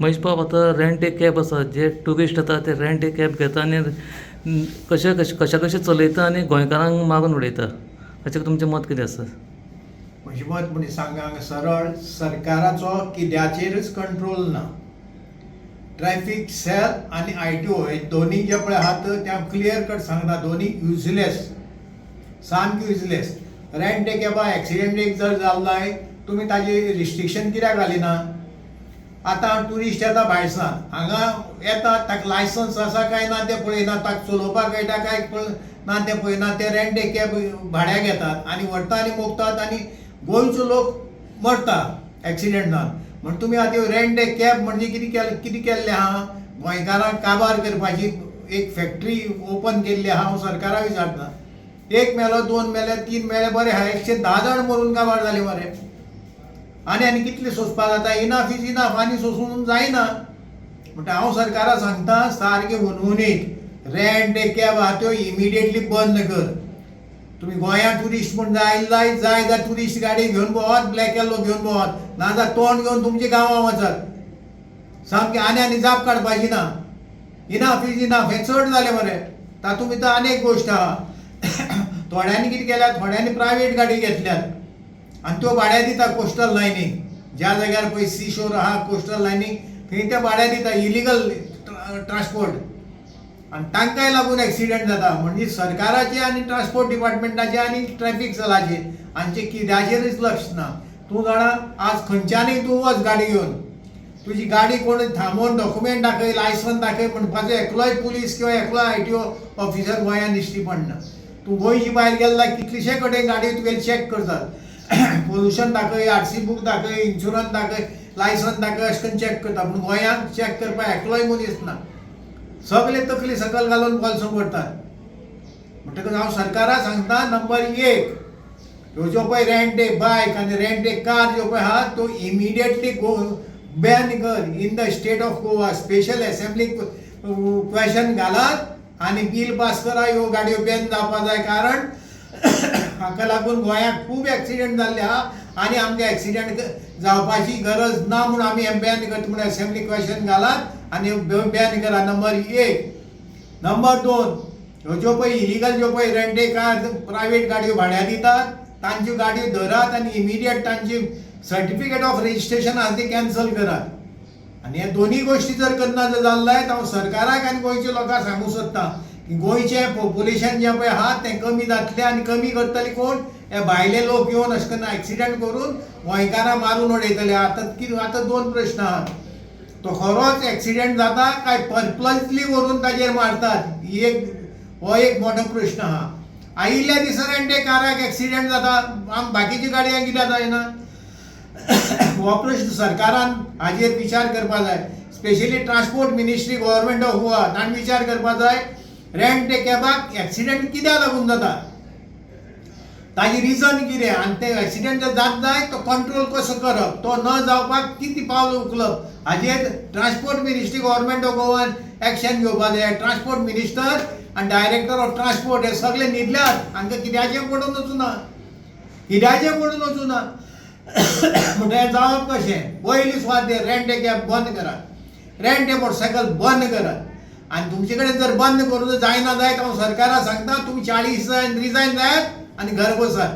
महेश बाब, आतां rent a cab आसा. जे ट्युरिस्ट येता ते रेंट ए कॅब घेता आनी कशे कशे कशा कशे चलयता आनी गोंयकारांक मारून उडयता. हाचेर तुमचें मत कितें आसा? म्हजें मत म्हणजे सांगा सरळ, सरकाराचो कित्याचेरच कंट्रोल ना. ट्रॅफिक सेल आनी आयटीओ हे दोनी जे पळय आहात ते हांव क्लियर कट सांगता, दोनी युजलेस, सामके युजलेस. रेंट ए कॅबा एक्सिडेंट एक जर जालो जायत, तुमी ताजेर रिस्ट्रिक्शन कित्याक घालिना? आतां ट्युरिस्ट येता भायरसान, हांगा येता, ताका लायसन्स आसा काय ना तें पळयना, ताका चलोवपाक कळटा काय ना तें पळयना. ते रेंट ए कॅब भाड्याक घेतात आनी व्हरता आनी मोगतात आनी गोंयचो लोक मरता एक्सिडेंट जावन. म्हण तुमी आतां रेंट ए कॅब म्हणजे कितें केलें, कितें केल्लें आहा? गोंयकारांक काबार करपाची एक फॅक्टरी ओपन केल्ली आहा. हांव सरकाराक विचारता, एक मेलो, दोन मेले, तीन मेले, बरें आहा. 110 जाण मरून काबार जाले मरे. आनी आनी कितले सोंसपाक जाता? Enough is enough. आनी सोंसूंक जायना. म्हणटा हांव सरकाराक सांगता, सारकें हुनहुनीत रेंट ए कॅब आहा त्यो इमिडिएटली बंद कर. तुमी गोंयांत ट्युरिस्ट म्हूण जाय जाय जाय जाल्यार ट्युरिस्ट गाडी घेवन भोंवात, ब्लॅक येल्लो घेवन भोंवात, नाजाल्यार तोंड घेवन तुमच्या गांवां वचात. सामकें आनी आनी जाप काडपाची ना. Enough is enough. हें चड जालें मरे. तातूंत भितर आनी एक गोश्ट आहा. थोड्यांनी कितें केल्यात, थोड्यांनी प्रायवेट गाडी घेतल्यात आनी त्यो भाड्या दिता कोस्टल लायनीक. ज्या जाग्यार पळय सी शोर आहा, कोस्टल लायनीक, थंय ते भाड्या दिता, इलिगल ट्रान्सपोर्ट, आनी तांकांय लागून एक्सिडंट जाता. म्हणजे सरकाराचे आनी ट्रान्सपोर्ट डिपार्टमेंटाचे आनी ट्रॅफिक सेलाचे हांचे कित्याचेरच लक्ष ना. तूं जाणा, आज खंयच्यानूय तूं वच गाडी घेवन, तुजी गाडी कोण थांबोवन डॉक्युमेंट दाखय, लायसन्स दाखय म्हणपाचो एकलोय पुलीस किंवा एकलो आयटीओ ऑफिसर गोंयांत दिश्टी पडना. तूं गोंयची भायर गेलो जाल्यार कितलेशे कडेन गाडी तुगेली चॅक करतात. पोल्युशन दाखय, आरसी बूक दाखय, इन्शुरन्स दाखय, लायसन्स दाखय, अशें करून चॅक करता. पूण गोंयांत चॅक करपाक एकलोय मनीस ना. सगळे तकली सकल घालून बोल्सां भरतात. म्हणटकच हांव सरकाराक सांगता, नंबर एक, ह्यो ज्यो पळय रेंट ए बायक आनी रेंट ए कार ज्यो पळय आहा त्यो इमिडिएटली गो बॅन कर in the state of Goa. Special assembly question घालात आनी बील पास करा. ह्यो गाडयो बॅन जावपा जाय, कारण हाका लागून गोंयांत खूब एक्सिडंट जाल्ले आहा आनी आमकां एक्सिडंट जावपाची गरज ना म्हूण आमी हें बॅन करता म्हूण असेंब्ली क्वेशन घालात आनी बॅन करा, नंबर एक. नंबर दोन, ह्यो ज्यो पळय इलिगल ज्यो पळय रेंट ए कार, प्रायवेट गाडयो भाड्या दितात, तांच्यो गाडयो धरात आनी इमिडिएट तांची सर्टिफिकेट ऑफ रजिस्ट्रेशन आसा ती कॅन्सल करात. आनी हे दोनूय गोश्टी जर करना जर जालें जायत, हांव सरकाराक आनी गोंयच्या लोकांक सांगूंक सोदता की गोंयचें पॉप्युलेशन जें पळय आहा तें कमी जातलें. आनी कमी करतले कोण? हे भायले लोक येवन अशें करून एक्सिडंट करून गोंयकारां मारून उडयतले. आतां कितें, आतां दोन प्रश्न आहात. तो खरोच एक्सिडंट जाता काय पर्पजली व्हरून ताजेर मारतात, ही एक हो एक मोठो प्रश्न आहा. आयिल्ल्या दिसा रेंट ए काराक एक्सिडंट जाता, आम बाकीच्या गाडयांक कित्याक जायना? हो प्रश्न सरकारान हाजेर विचार करपा जाय. Specially Transport Ministry, Government of Goa, तांणी विचार करपा जाय, रेंट ए कॅबाक एक्सिडंट कित्याक लागून जाता, ताजी रिजन कितें, आनी ते एक्सिडंट जर जात जाय तो कंट्रोल कसो करप, तो न जावपाक कितें पावल उखलप, हाजेर transport ministry, government of Goan action घेवपा जाय. ट्रान्सपोर्ट मिनिस्टर आनी डायरेक्टर ऑफ ट्रान्सपोर्ट हे सगळे न्हिदल्यात. हांकां कित्याचें पडून वचूना, कित्याचें पडून वचूना. म्हणटगीर जावप कशें? पयली सुवातेर रेंट ए कॅब बंद करात, रेंट ए मोटरसायकल बंद करात. आनी तुमचे कडेन जर बंद करूं जायना जायत, हांव सरकाराक सांगता, तुमी 40 रिजायन जायात आनी घर बसात.